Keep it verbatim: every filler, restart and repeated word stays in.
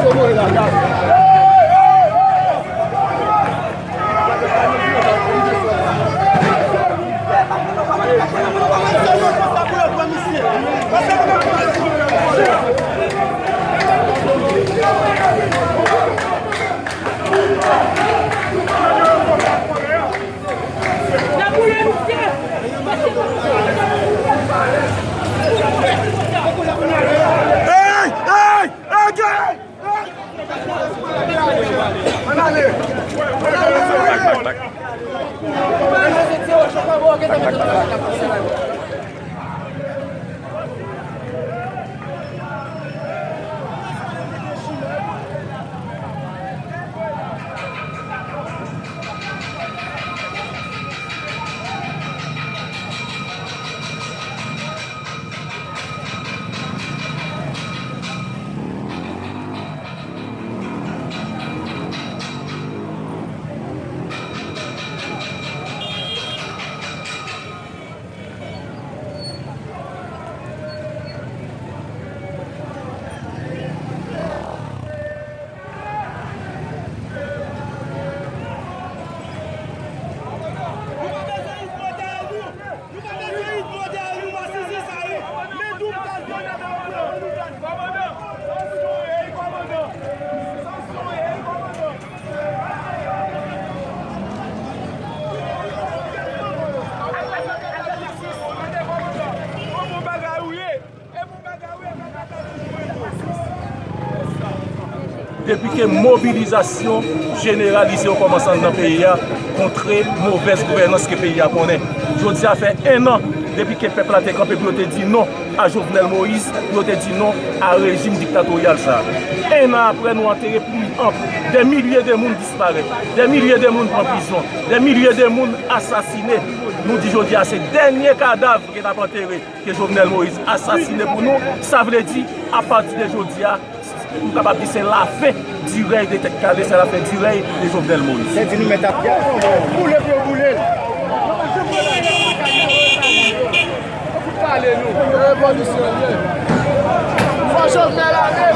Hey! Hey! Hey! Hey! Depi ke mobilizasyon jeneralize yo kòmanse anndan peyi a kont movèz gouvènans ke peyi a konnen. Jodi a fè en an depi ke pèp la te kanpe pou yo te di non a Jovenel Moïse, pou yo te di non a rejim diktatoryal sa a. En an apre, nou antere pli an, dè milye de moun disparèt, dè milye de moun pran prizon, dè milye de moun asasine. Nou di jodi a se dènye kadav ki t ap antere ke Jovenel Moïse asasine pou nou. Sa vle di, apati de jodi a, nou kapab di se lafen di rèy de Tèt Kale, se lafen di rèy de Jovenel Moïse. Se di nou mèt ap boule pou yo boule l. Fò Jovenel ale.